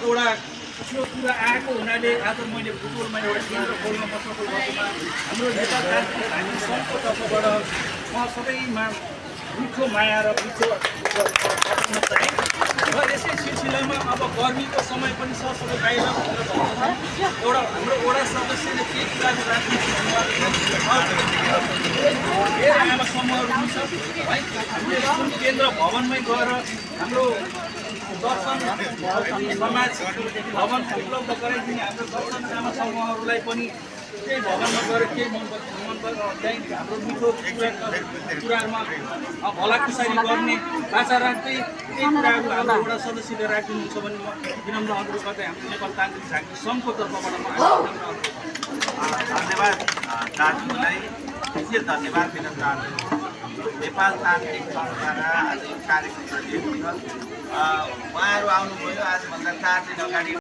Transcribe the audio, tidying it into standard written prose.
एउटा त्यो कुरा आएको हुनाले आज मैले बुटोलमा एउटा केन्द्र खोल्न म सफल भएकोमा हाम्रो नेपाल राष्ट्रिय धार्मिक सङ्घको तर्फबाट म सबैमा मिठो माया र मिठो पठाउन चाहे र यसै सिलसिलामा अब गर्मीको समय पनि छ, सबै बाहिर भनेर भन्छन्। एउटा हाम्रो वडा सदस्यले केही कुराको राख्नु धेरै आमा समूहहरू पनि छ है। हामीले जुन केन्द्र भवनमै गएर हाम्रो दर्शन समाज भवन उपलब्ध गराइदिने हाम्रो दर्शन आमा समूहहरूलाई पनि त्यही भवनमा गएर केही मन चाहिँ हाम्रो मिठो कुराहरूमा भलाकुसारी गर्ने आशा राख्दै त्यही कुराहरू हाम्रो वडा सदस्यले राखिदिनुहुन्छ भने म विनम्र अनुरोध गर्दै हाम्रो नेपाल तान्त्रिक झाँक्री सङ्घको तर्फबाट म धन्यवाद दाजुलाई, विशेष धन्यवाद दिन चाहन्छु। नेपाल तान्त्रिक सङ्घद्वारा आज यो कार्यक्रम गरिएको छ। उहाँहरू आउनुभयो आजभन्दा 4 दिन अगाडि।